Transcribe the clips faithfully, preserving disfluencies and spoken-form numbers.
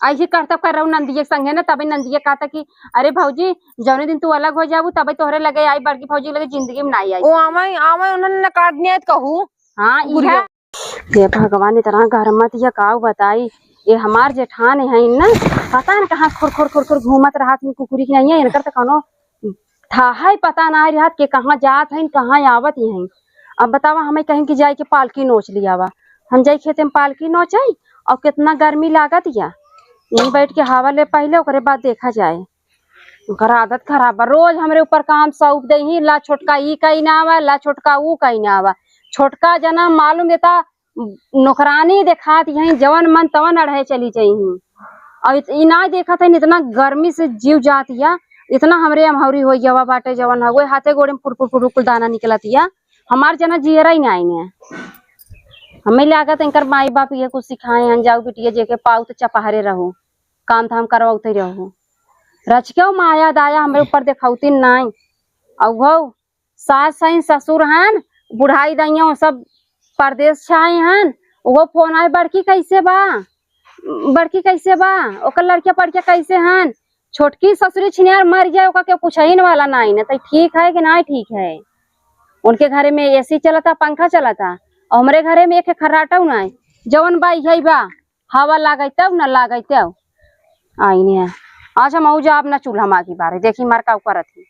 ऐसी करतब कर रहू नंदिया के संगे ना, तबे नंदिया कहता कि अरे भौजी, जौने दिन तू अलग हो जाबू, तबे तोहरे लगे आई, बड़की भौजी लगे जिंदगी में नाई आई। ओ आवे, आवे, उन्होंने नकार दिया तो कहू। हाँ, बुढ़िया। इहे। हे भगवान, इतना गरमत या काऊ बताई। ये हमार जेठान है ना, पता न कहाँ खुर खुर खुर खुर घूमत रहत हैं, कुकुरी की नहीं है, इनकर तो कौनो था है, पता ना रहत के कहाँ जात हैं, कहाँ आवत हैं। अब बतावा, हमें कहीं कि जाए के पालकी नोच लियावा, हम जाई खेते में पालकी नोचाई, और कितना गर्मी लागत या। यहीं बैठ के हवा ले पहले, ओकरे बाद देखा जाए। ओकर आदत खराब बा, रोज हमरे ऊपर काम सौंप देही, ला छोटका ई कही ना आवा, ला छोटका ऊ कही ना आवा। छोटका जना मालूम देता, नौकरानी देखात यहीं, जवन मन तवन अढ़े चली जइहीं। और इत-, ई ना देखत है, इतना गर्मी से जीव जात या, इतना हमरे अमहौरी हो गवा बाटे, जवन हवे हाथे गोड़े में फुर फुर फुर कुल दाना निकलत या। हमार जना जियरा ही ना आईने। हमें लागत इनकर माई बाप ये कुछ सिखाए हैं, जाओ बिटिया, जेके पाऊ तो चपहरे रहो, काम धाम करवाते रहो। रचिके माया दाया हमरे ऊपर देखौती नाई। अउघौ सास हईन, ससुर हन, बुढ़ाई दइया, वो सब परदेस छाए हन। वो फोन आए, "बड़की कैसे बा? बड़की कैसे बा? ओकर लड़किया पड़किया कैसे हन?" छोटकी ससुरी छिनियार मर जाए, ओका केहू पूछहिन वाला नाई न, त ठीक है कि नाई ठीक है। उनके घरे में एसी चलता, पंखा चलता, और हमरे घरे में एक खर्राटौ नाई। जवन बा, इहै बा। हवा लागै तब न लागै तब। आईने आज हम औजा अब न चूल्हा माँ की बारे, देखी मार का करत ही।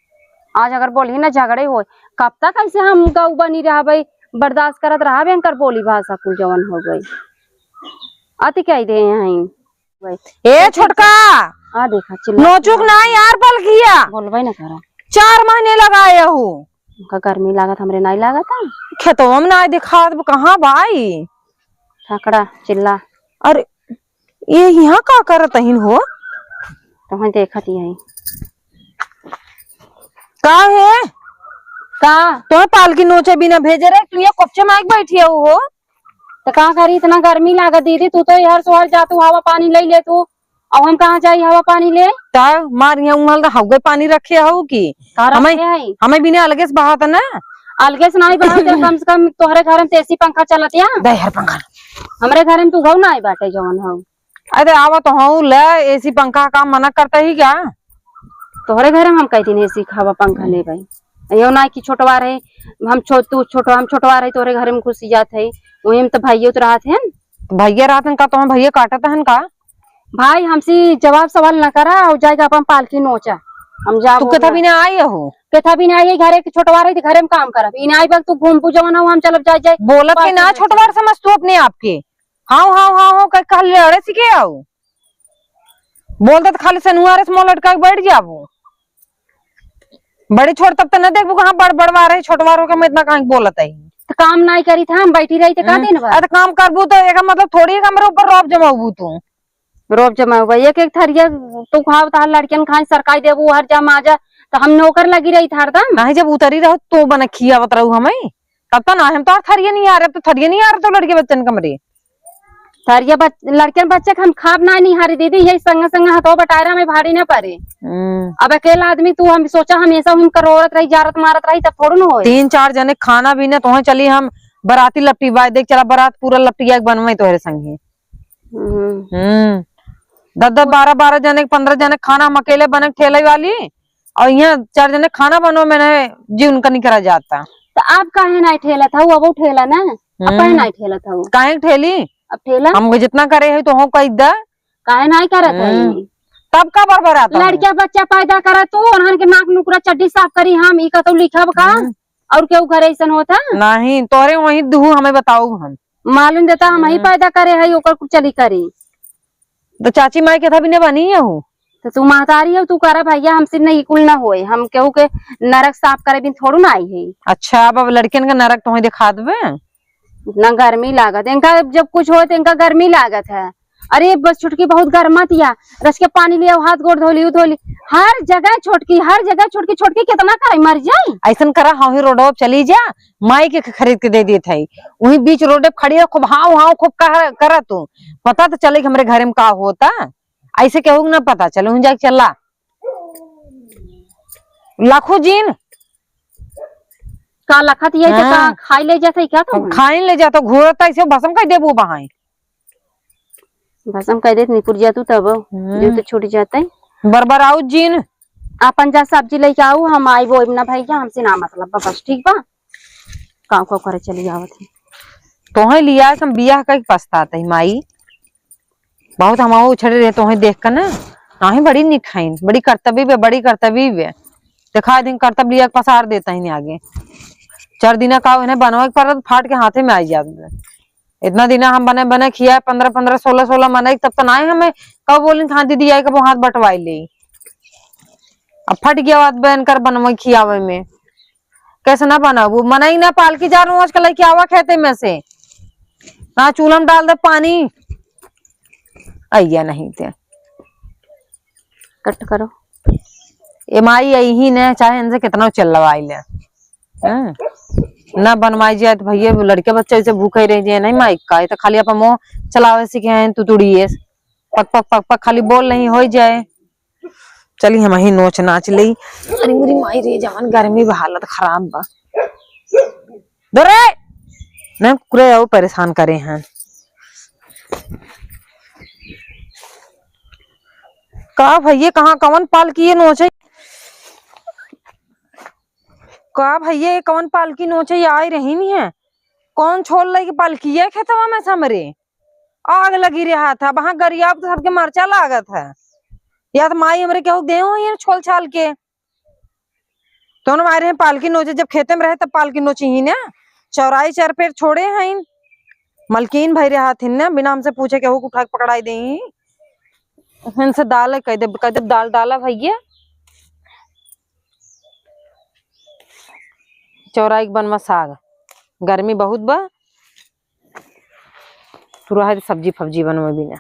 आज अगर बोली न झगड़े होए, कब तक ऐसे हम गऊ बनी रहबै, बर्दाश्त करत रहबै, इनकर बोली भाषा कुल जवन हो गई। अति कह दे हैं। ए छोटका, आ देखा, चिल्ला नोचुक ना यार, बलखिया। बोलबै न करा। चार महीने लगाए हूँ। उनका गर्मी लागत, हमरे नाई लागत है। खेतवा में नाई दिखात बा, कहाँ भाई? ठकड़ा, चिल्ला। अरे, ये यहाँ का करत हइन हो? तोहई देखत ही हई। का है? का? तोहे पालकी नोचे बिना भेजे रहे, तू ये कोपचे में आके बैठी हो? तो का करी, इतना गर्मी लागत दीदी, तू तो हर सोहर जा, तू हवा पानी ले ले तू, अब हम कहाँ जाई हवा पानी ले? तब मार यहाँ उहल तो हउगे पानी रखे हऊ की? का रखे हई? हमें बिना अलगे से बहात ना। अलगे से नाई बहात है, कम से कम तोहरे घर में तो एसी पंखा चलत या। दे हर पंखा। हमरे घर में तू घऊ नाई बाटे जवन हऊ। अरे आवा तो हऊ ले, एसी पंखा का मना करता ही क्या? तोहरे घर में हम कह दिन एसी हवा पंखा ले भाई। यो ना कि छोटवा रहे, हम छो-, तू छोटवा, हम छोटवा रहे, तोहरे घर में घुसी जात है। वही में तो भाइयों तो रहत हैं। तो भैया रहत हैं का, तोहर भैया काटत हैं का? भाई, हमसे जवाब सवाल न करा और जाएगा अपन पालकी नोचा। हम जा तू वो केथा ना। बिना आई हो? केथा बिना आई, घरे के छोटवा रही, घरे में काम करब। ई ना आई बल तू घूम बुझवन हो, हम चलब जाए जाए। बोलत के ना छोटवार समझ तू अपने आप के। हाउ, हाउ, हाउ, हाउ, कह, कह लड़े सीखे आओ। बोलत तो खाली सनुआरे से मुँह लटका के बैठ जाबू। बड़ी छोट तब तो न देखबू कहाँ बड़ बड़वा रहे, छोटवार होके मैं इतना कहाँ बोलत है। तो काम नाई करी था, हम बैठी रही तो का हम्म। दिन भर? अरे तो काम करबू तो एक मतलब थोड़ी एक हमरे ऊपर रौब जमाबू तू। रोब जमा हुआ, एक एक थरिया तू खाओ, तार लड़कियन खाए, सरकाई देबू, हर जा माजा, तो हम नौकर लगी रही था हरदम। नहीं, जब उतरी रहो, तो बना खियावत रहू हमें, तब तो ना हम तो थरिया नहीं आ रहे, अब तो थरिया नहीं आ रहे, तो लड़के बच्चन कमरे। थरिया बच-, लड़कियन बच्चे के हम खाब ना नहीं हारी दीदी, यही संग संग हथवा बटायरा में भारी ना पड़े। हम्म। अब अकेला आदमी तू, हम सोचा हमेशा हम करोड़त रही, जारत मारत रही, तब थोड़ू न होए। तीन चार जने खाना भी ना, तोहे चली हम बराती लपटी बाय, देख चला बरात पूरा लपटिया के बनवाई तोहरे संगे। हम्म। हम्म। दस दस, बारह बारह जने, पन्द्रह जने खाना हम अकेले बने ठेले वाली, और यहाँ चार जने खाना बनो, मैंने जी उनका नहीं करा जाता। तो आप काहे ना ठेला था, वो, वो ठेला ना, आप काहे हम्म। ना ठेला था वो? काहे ठेली? अब ठेला? हम जितना करे है तो हो कह दे। काहे ना करत है? हम्म। तब का बरबराता है? लड़का बच्चा पैदा करत तू, उन्हन के नाक नुकरा चड्डी साफ करी हम, ई का तो लिखब का? हम्म। और केहू घरे ऐसन होता? नहीं, तोहरे वहीं दुहू हमें बताऊ हम। मालूम देता हम ही हम्म। पैदा करे है, ओकर कुछ चली करी। तो चाची माई के था भी ने बनी है हो। तो तू महतारी हो, तू करा भैया, हमसे नहीं कुल ना होए, हम केहू के नरक साफ करे बिन थोड़ू ना आई है। अच्छा, अब, अब लड़कियन का नरक तोहे दिखा देबे। इतना गर्मी लागत, इनका जब कुछ होए तो इनका गर्मी लागत है। अरे बस छुटकी बहुत गर्मात या, रच के पानी लिया, हाथ गोड़ धोली, उ धोली, हर जगह छोटकी, हर जगह छोटकी, छोटकी कितना करे, मर जाई। ऐसन करा, हम ही रोडवा पे चली जा, माई के खरीद के दे देत है, वहीं बीच रोडे पे खड़ी है, खूब हाव हाव खूब कह, करा तू, पता तो चले कि हमरे घरे में का होता, ऐसे केहू के ना पता चले, वहीं जाके चला। लाखो जीन। का लखत ये तो का हाँ। खाई ले जात है क्या तुम? खाई ले जात, घूरत ऐसे भसम कर देबू बहाई। बस हम कह देत निपुर जा तू तब, हम्म। जो तो छूट जाते। बरबर आऊ जीन। अपन जा सब्जी लेके आऊ, हम आई वो ना भैया, हमसे ना मतलब बा, बस ठीक बा। काम को करे चली आवत है। तोहे लिया के हम बियाह कइके पछतात है माई। बहुत हम उछड़े रहे तोहे देख के ना। नाही बड़ी निक हईन, बड़ी कर्तव्य बे, बड़ी कर्तव्य बे। देखा दिन कर्तव्य लिया के पसार देता ही आगे। चार दिना का इन्हें बनवा के परत फाट के हाथे में आई जात बे। इतना दिना हम बने बने खिया पन्द्रह पन्द्रह सोलह सोलह मने तब तो नाही हमें कब बोलिन कि हाँ दीदी आई कब हाथ बटवाई ले। अब फट गया बात बहन कर बनवा खियावे में। कैसे ना बनाबू? मनई ना पालकी जा रोज के लेके आवा खेते में से। ना चूल्हा में डाल दे पानी। अइया नहीं ते। कट करो। ए माई अइही ने, चाहे इनसे कितना चिल्लवाई ले। हैं? ना बनवाई जाए तो भैया वो लड़के बच्चे से भूखे रह जाए, नहीं माई का, ये तो खाली अपन मुंह चलावे सीखे हैं तुतुड़िए। पक पक पक पक खाली बोल नहीं हो जाए। चली हम ही नोच नाच लेई। अरे मेरी माई रे, जवन गर्मी बा, हालत खराब बा। दो रे! नहीं, कुकुरे और परेशान करे हैं। का भैया, कहाँ कवन पालकी नोचे? का भैया, ये कवन पालकी नोचे? ये आई रही नहीं है। कौन छोड़ लई के पालकी है खेतवा में से हमरे? आग लगी रहा था, वहां गरियाब तो सबके मरचा लागत है। या तो माई हमरे केहू दे हो ये छोल छाल के। तो हम आए रहे पालकी नोचे, जब खेते में रहे तब पालकी नोची ही ना। चौराई चार पेड़ छोड़े हैं, मलकिन भई रहा थिन ना, बिना हमसे पूछे केहू के उठा के पकड़ाई दे ही। इनसे दाल कह दे, कह दे दाल डाला भैया। चौराई के बनवा साग, गर्मी बहुत बा। तू रहे तो सब्जी फब्जी बनवे बिना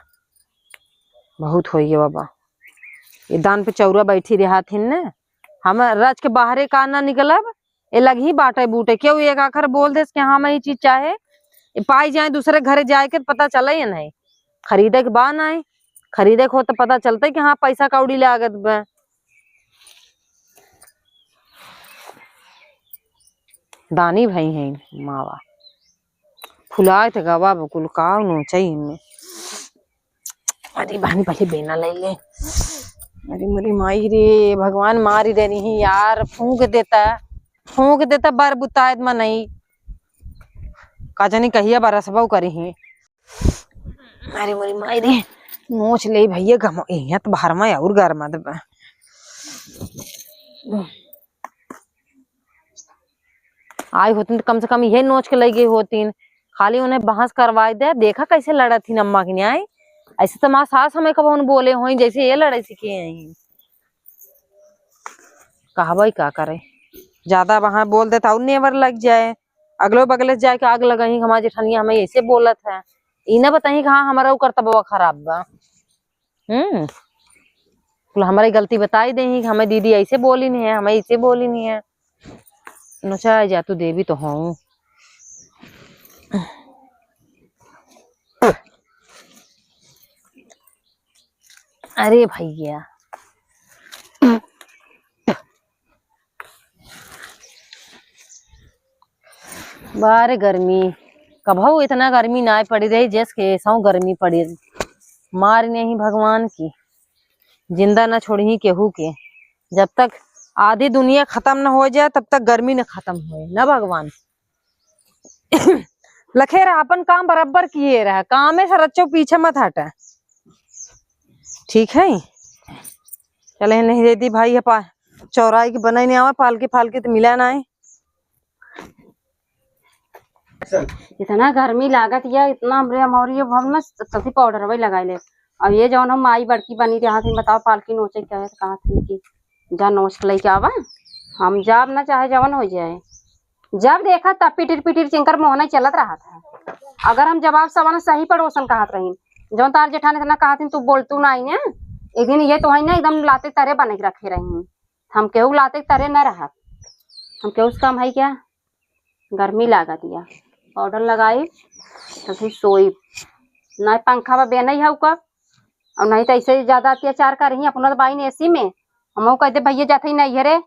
बहुत होई है बाबा। ये दान पे चौरा बैठी रहा थिन ने, हम रच के बाहरे का ना निकलब। ये लग ही बाटे बूटे, केहू एक आखर बोल देस कि हाँ मैं ये चीज चाहे, ये पाई जाए दूसरे घरे जाए के तो पता चले ये नहीं। खरीदे के बा नहीं, खरीदे के हो तो पता चलते कि हाँ पैसा कौड़ी लागत बा। दानी भई हैं मावा। फुलाए त गवा बकुल का नोचई इनमें। अरे बहनी पहले बेना ले ले। अरे मोरी माई रे, भगवान मारी दे रही यार, फूंक देता, फूंक देता बर बुतायत मनई। का जानी कहिया बरसबो करी ही। अरे मोरी माई रे, नोच ले भैया, घम-, यहाँ तो बाहर में और गर्मा देबे। आई होतीन तो कम से कम इहे नोच के लई गई होतीन। खाली उन्हें बहस करवाई दे, देखा कैसे लड़त थी अम्मा के न्याय। ऐसे तो माँ सास हमें कबहुन बोले होई जैसे ये लड़े सीखे आई। कहबई का करे, ज्यादा वहां बोल देता और नेवर लग जाए, अगलो बगले से जाके आग लगाई, हमार जेठनिया हमें ऐसे बोलत है, ई ना बताई कि हाँ हमारा ऊ करतबवा खराब बा। हम्म, कुल हमारी गलती बताई देही कि हमें दीदी ऐसे बोली नहीं है, हमें ऐसे बोली नहीं है। नचाए जा तू देवी तो हूँ। अरे भैया, बारे गर्मी, कबहू इतना गर्मी ना पड़ी रही, जस के ऐसा गर्मी पड़ी। मार नहीं भगवान की, जिंदा ना छोड़ी केहू के। जब तक आधी दुनिया खत्म न हो जाए, तब तक गर्मी न खत्म होए, न भगवान। लखे रहा, अपन काम बराबर किए रहा, कामे से रच्चो पीछे मत हटा, ठीक है? चले नहीं देती भाई, अपा चौराई के बनाई नहीं आवा, पालकी फालकी तो मिला ना है। इतना गर्मी लागत या, इतना हमरे अमौरी भवन में सभी पाउडर वही लगाई ले। अब ये जौन हम माई बड़की बनी रहा थी, बताओ पालकी नोचे क्या है, कहा थी कि जा नोच के लेके आवा, हम जाब ना चाहे जवन हो जाए। जब देखा तब पिटिर पिटिर चिंकर मोहना चलत रहा था। अगर हम जवाब सवन सही पड़ोसन कहत रही, जौन तार जेठान इतना कहत रही, तू बोल तू ना आई ना, एक दिन ये तो है ना एकदम लाते तरे बने के रखे रही। हम केहू लाते तरे न रहत, हम केहू से कम है क्या? गर्मी लागत या, पाउडर लगाई तो फिर सोई, ना पंखा बा बेनई है ऊपर, और नहीं तो ऐसे ज्यादा अत्याचार कर रही अपना तो बाइन एसी में। हम कह दे भैया जाते ही नहीं है रे,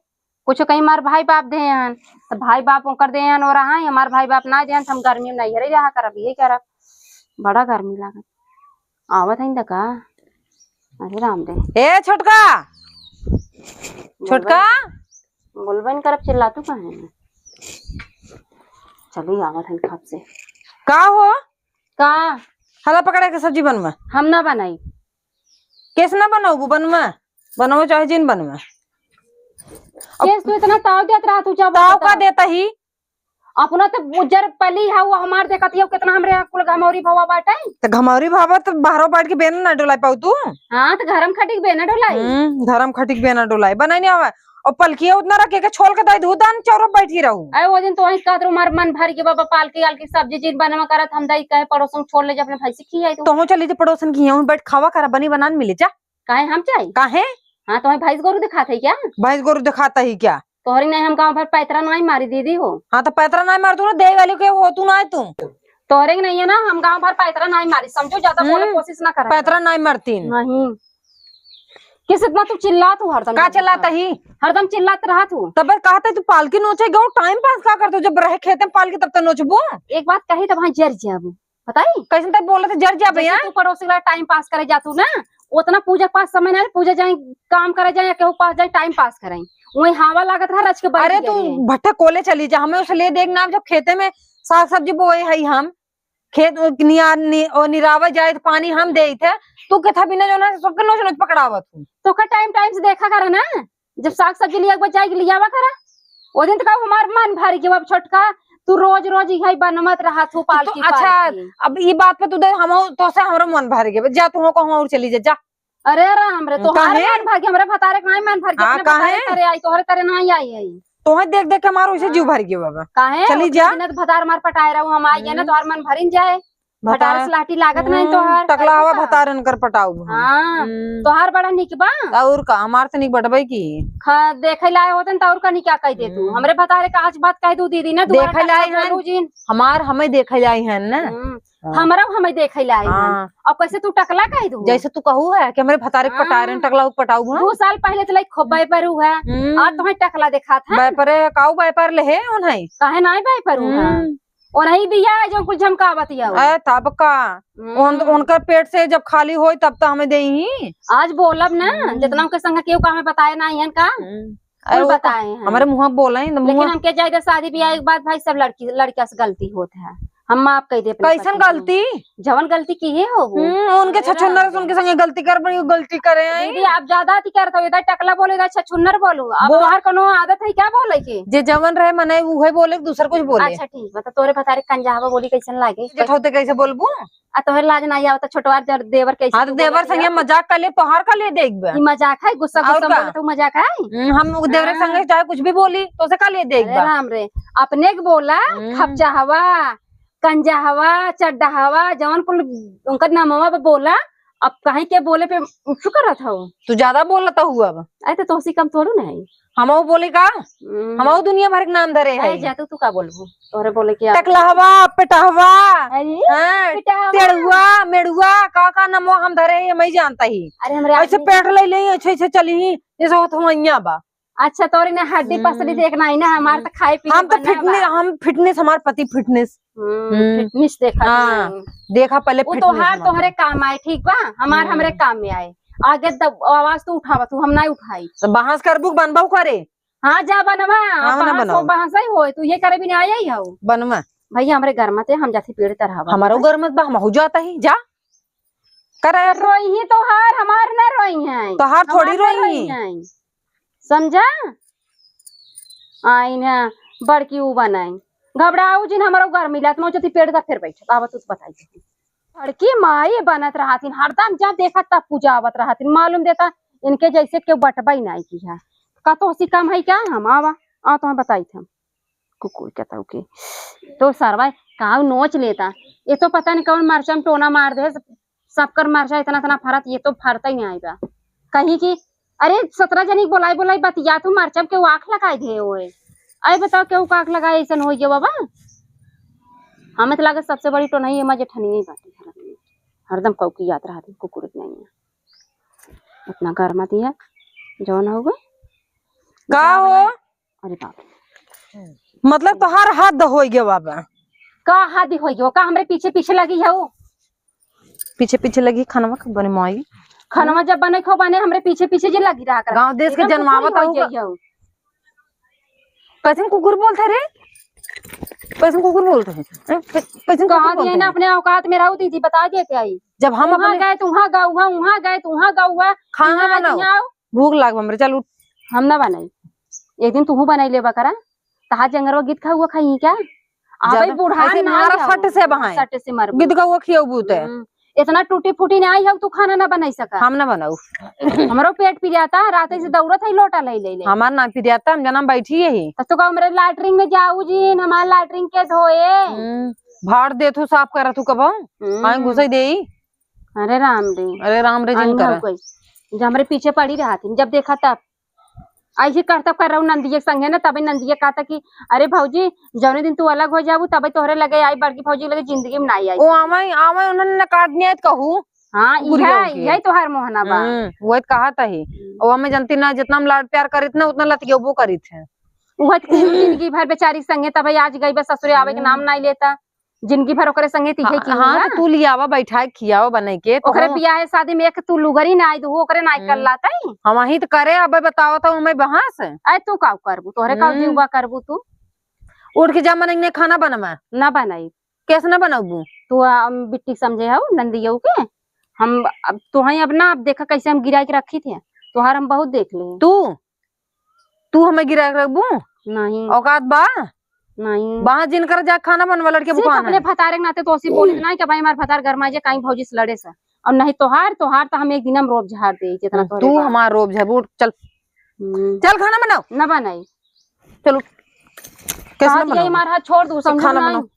कुछ कहीं हमार भाई बाप दे हन, तो भाई बाप ओकर दे हन और रहा हमार भाई बाप ना दे हन, तो हम गर्मी में नहीं है रे रहा करब, ये करब, बड़ा गर्मी लागत। आवत हईन त का? अरे राम रे। ए छोटका, छोटका। बोलबे न करब, चिल्लातू काहे न? चली आवत हईन खप से। का हो? का? हला पकड़े के सब्जी बनवा। हम ना बनाई। कैसे ना बनौबू? बनवा, बनवा चाहे जिन बनवा। अब केस तू इतना ताव देत रहा, तू जब ताव का देता ही? अपना तो उज्जर पली है, वो हमार देखत हियो, कितना हमरे यहाँ कुल घमौरी भवा बाटे। तो घमौरी भवा तो बाहरों बैठ के बेना ना डोलाई पाऊ तू। हाँ, तो घरम खटिक बेना डोलाई। हम्म, घरम खटिक बेना डोलाई, बनाई नहीं आवा। और पलकिया उतना रखे के छोल के दाई धू दान चौरो बैठी रहू। अरे, वो दिन तो वहीं कहत रहू, हमार मन भर के बाबा, पालकी आलकी सब्जी जिन बनवा करत, हम दाई कहे पड़ोसन छोड़ ले जा, अपने भैंसी खियाई तू। तोहू चली जा पड़ोसन की, यहाँ बैठ खावा करा, बनी बनान मिले जा। काहे हम जाई? काहे? हाँ, तोहे भैंस गोरू दिखात है क्या? भैंस गोरू दिखाता ही क्या? तोहरे नहीं हम गाँव भर पैतरा नहीं मारी दीदी हो। हाँ, तो पैतरा नहीं मार तू ना, देवे वाली के हो तू ना तू। तोहरे के नहीं है ना, हम गाँव भर पैतरा नहीं मारी, समझो, ज्यादा बोले हम्म, कोशिश ना कर। पैतरा नहीं मारती। नहीं। किस इतना तू चिल्ला तू हरदम का जब चिल्लाता देखा? ही? हरदम चिल्लात रहा तू। तब कहते तू पालकी नोचे गो, टाइम पास का करते हो? जब रहे खेते में पालकी तब तो नोचबू। एक बात कही तब हाँ जर जाबू। बताई? कैसन तक बोलत है, जर जा जैसे भैया। तू पड़ोसी के टाइम पास करे जातू ना, उतना पूजा पास समय ना, पूजा जाए, काम करे जाए, केहू पास जाए, टाइम पास करे। वही हवा लागत रहा, रच के बैठ अरे तू गई है। भट्ठा कोले चली जा, हमें उसे ले देख ना, जब खेते में साग सब्जी बोए है हम, खेत निया-, नि-, ओ निरावे जाए तो पानी हम देइत है, तू केथा बिना जो ना सबके नोच नोच पकड़ावत हूँ। तो का टाइम टाइम से देखा करा ना, जब साग सब्जी लिया के बजाय के लियावा करा, ओ दिन तो कहू हमार मन भर गयो। अब छोटका, तू रोज रोज इहे बनमत रहा तू तो पालकी अच्छा, पालकी। अब ई बात पे तू दे, हम तो से हमरो मन भर गयो, जा तू कहूँ और चली जा, जा। अरे राम रे, हम्म, तोहार काहे? मन भर गयो, हमरे भतारे के नहीं मन भर गयो, हाँ, अपने भतारे काहे? करे आई, तोहरे करे नहीं आई, आई। तोहे देख देख के हमार उसे हाँ। जीव भर गयो बाबा। काहे? चली ओतने जा। दिन तो भतार मार पटाए रहू, हम आई है ना, हम्म। तोहार मन भरिन जाए। भतार भतार। से लाठी लागत नहीं हम्म, तोहार, टकला हवा कैसे भतार इनकर पटाऊ हम। हाँ, हम्म। तोहार बड़ा निक बा। और का, हमार से निक बटबे की। खा, देखे लाए होते न तो और का निक क्या कह दे तू? हम्म। हमरे भतारे का आज बात कह दू दीदी ना, दोबारा देखे लाए टकला हन, बोलू जिन। हमार हमें देखे लाए हन ना। हम्म, हाँ। हमरा हमें देखे लाए हन। हाँ। अब कैसे तू टकला कह दू? जैसे तू कहू है कि हमरे भतारे के हाँ। पटाए रहन, टकला पटाऊ हम। दो साल पहले तो लाइक खूब बाय पर हुआ, हम्म। आज तुम्हें टकला देखा था। बाय पर है, काऊ बाय पर ले है, उन्हें। काहे ना बाय पर हुआ? हम्म। ओनही बिया है जो कुल झमकावत हिया हो। ए, तब का? हम्म। उन-, उनकर पेट से जब खाली होई तब तो हमें देही। आज बोलब ना, हम्म। जितना उनके संग केहू का हमें बताए ना हियन का? हम्म। कुल ए, वो का-, बताए हैं। हमरे मुँह बोले हैं, तो लेकिन मुँह हमके जाए दे शादी ब्याह के बाद भाई सब लड़की, लड़किया से गलती होत है। हम माफ कर दे अपने कैसन पति को। गलती? जवन गलती किहे हो वो। हम्म, उनके अरे छछुन्नर राम से उनके रे। संगे गलती कर बड़ी, गलती करे आई। दीदी, आप ज्यादा अति करत हो, इधर टकला बोलो, इधर छछुन्नर बोलो। अब बोल। तोहार कोनो आदत है क्या बोले के? जे जवन रहे मने उहे बोले, दूसर कुछ बोले। अच्छा ठीक बा, तो तोरे भतारे कंजाहवा बोली कैसन लागे? जेठौते कैसे बोलबू? आ तोहरे लाज ना आवत, छोटवार जर देवर कैसे हाँ, तो तू देवर बोलत संगे हिया? मजाक कर ले, तोहार का ले देख बे। ई मजाक है, गुस्सा और गुस्सा का? बोले तो मजाक है? हम्म, हम देवर हाँ। संगे चाहे कुछ भी बोली, तो से का ले देख अरे बा? राम रे, अपने के बोला, हम्म। खपचाहवा, कंजाहवा, चड्डाहवा, जवन कुल उनकर नामवा पे बोला, अब काहे के बोले पे उठू करत हौ? तू ज्यादा बोलत हऊ अब। अरे तो तोहसी कम थोड़ू ना है। हमहू बोली का? हम्म। हमहू दुनिया भर के नाम धरे अरे है। जा तू, तू का बोलबू? तोहरे बोले के आ- टकलहवा, पेटहवा, अरे, हाँ, पेटहवा। टेढ़ुआ, मेढ़ुआ, का का नामवा हम धरे है, मैं जानता ही। अरे हमरे ऐसे आदमी पेट ले ले, ऐसे ऐसे चली ही, जैसे होत हुआ बा। अच्छा, तोरी ना हड्डी हम्म। पसली देखना ही ना, हमार तो खाए पी के हम तो बना fitness, बा। हम fitness, हमार पति fitness। हम्म, हम्म। Fitness देखा हाँ, तू। देखा पहले वो fitness तोहार में। तोहरे काम आए, ठीक बा? हमार हम्म। हमरे काम में आए। आगे दब-, आवाज तू उठावा, तू हम ना उठाई। तो बहस करबू, बनबाऊ करे? हाँ, जा बनवा, हाँ, ना बहस हो, बनाओ। बहस ही होए, तू ये करे भी ना आई हो। बनवा। भैया, हमरे घर मत है, हम जाती पेड़ तरहवा। हमारो घर मत बा, हम हो जाता ही, जा। करे। रोई ही तोहार, हमार ना रोई है। तोहार थोड़ी हमार ना रोई। रोई है। समझा? आइन है, बड़की ऊ बनाई। घबराऊ जिन, हमरो घर मिलत, मैं जति पेड़ का फिर बैठ, आवा तू बताई। बड़की माई बनत रहतिन, हरदम जब देखा तब पूजा आवत रहतिन। मालूम देता इनके जैसे केहू बटबई नाई की है। का तोहसी कम है क्या? हम आवा, आ तो हम बताई थे। कुकुर के ताऊ के। तो सरवा काऊ नोच लेता। ये तो पता नहीं कौन मरचा में टोना मार दे, सबकर मरचा इतना इतना फरत, ये तो फरता ही नहीं बा। कहीं कि अरे सतरह जनी के बोलाई बोलाई बतिया तू मरचा में केहू आँख लगाई दे होए। अरे बताओ केहू का आँख लगाए ऐसन होई गयो बाबा? हमें तो लागे सबसे बड़ी टोनही एमा जेठनिया ही बाटे घर में। हरदम कौकी याद रहती कुकुर के नहीं है। इतना गर्मा दिया जौन हो गए। का हो? अरे बाप रे। मतलब तोहार हद होइ गयो बाबा। का हद होइ गयो? का हमरे पीछे पीछे लगी है वो? पीछे पीछे लगी खानवा कब बने माई? खानवा जब बने खो बने, हमरे पीछे पीछे जे लगी रहा कर। गाँव देश के एकदम जनमावत कुकुर हो आऊ। जाइयो। कैसन कुकुर बोलत है रे? कैसन कुकुर बोलत है? हैं? कै-, कैसन कुकुर कहा दिए बोलत ना है? अपने औकात में रहो दीदी, बता देते आई। जब हम वहाँ अपने गए तो वहाँ गौ हुआ, वहाँ गए तो वहाँ गौ हुआ, खाना यहाँ बनाओ। यहाँ आओ। भूख लाग बा हमरे, चल उठ। हम ना बनाई, एक दिन तुहू बनाई लेबा करा। तहा जंगरवा गीत खा हुआ खाई क्या? आवे ज्यादा बुढ़ान ऐसे ना मारा जाओ। सट से बहाए। सट से मारबू। गीत का वो खियाबू ते। हम्म, इतना टूटी फूटी ना आई हो, तू खाना ना बनाई सका। हम ना बनाऊ। हमरो पेट पिराता, रात से दौड़त है लोटा ले ले ले। हमार ना पिराता, हम जना बैठी यही। तो तू का हमरे लैट्रिन में जाऊ जी, हमार लैट्रिन के धोए। हम्म, भाड़ दे तू साफ करा तू कबो। हम्म। आए घुसे देई। अरे राम रे। अरे राम रे जिन आई करा। हो गई। जो हमरे पीछे पड़ी रहत है, जब देखा तब। ऐसे करतब कर रहू नंदिये के संगे ना, तबे नंदिये कहता कि अरे भौजी, जौने दिन तू अलग हो जाबू, तबे तोहरे लगे आई, बड़की भौजी के लगे जिंदगी में ना आई। ओ आवे, आवे, उन्होंने नकार दिया तो कहू। हाँ, कुकुर यह, जाओ के। यही तोहार मोहना बा। हम्म, वही तो कहा था ही। हम्म। ओ हमें जनती ना, जितना हम लाड प्यार करीत ना, उतना लतियबो करीत है। वह तो जिंदगी भर बेचारी संगे, तबे आज गई बस ससुरे आवे के नाम हम्म। नहीं लेता। जिंदगी भर ओकरे संगे तिहे हाँ, की हाँ, हुआ। तो तू लियावा, बैठाए, खियावा, बनाई के, तो ओकरे हम बियाहे शादी में एक तू लुगरी ना आई, दू ओकरे ना कर हम्म। लाता ही। हम वहीं तो करे, अब बताओ तो हमें बहास। आए तू का करबू, तोहरे का हम्म। जीवा करबू तू? उठ के जा, मन इन्हें खाना बनवा। ना बनाई। कैसे ना बनाबू? तू, आ, बिट्टी समझे हो, नंदियऊ के। हम अब तोहई अब ना, अब देखा कैसे हम गिराई के रखी थे। तोहार हम बहुत देख ले। तू? तू हमें गिरा के रखबू? नहीं। औकात बा? नहीं। वहाँ जिनकर जा खाना बनवा लड़के सिर्फ बुखान अपने है। भतारे के नाते तो ओसी बोली नहीं कि भाई हमार भतार गरमाई जे काई भौजी से लड़े से। और नहीं तोहार, तोहार तो हम एक दिन हम रोब झाड़ दे जितना तोहरे तू बा। हमार रोब झाड़, उठ, चल। हम्म। चल खाना बनाओ। ना बनाई। चलो। कैसे ना कहत यही बनाओ? मार हाथ छोड़ दू, तो समझ खाना में बनाओ। नहीं।